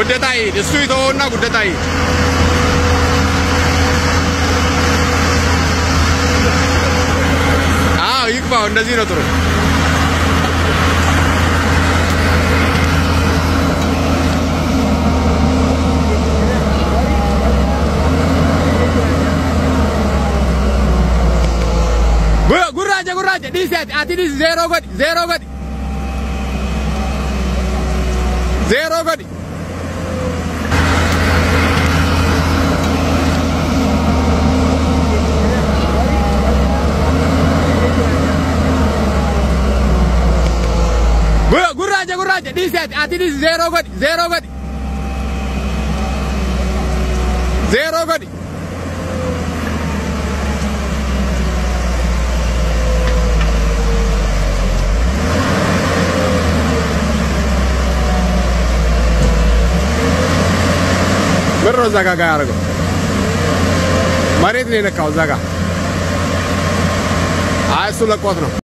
ጉደታ ይሂድ፣ እሱ ይተወውና ጉደታ ይሂድ። አዎ ይግባው። እንደዚህ ነው ጥሩ። Gurraacha gurraacha dhiisi ati ati dhiisi zeeroo godhi zeeroo godhi zeeroo godhi. Gurraacha gurraacha dhiisi ati ati dhiisi zeeroo godhi zeeroo godhi zeeroo godhi. ምሮ እዛ ጋ ጋ ያደረገው መሬት ነው የነካው እዛ ጋ። አይ እሱ ለቆት ነው።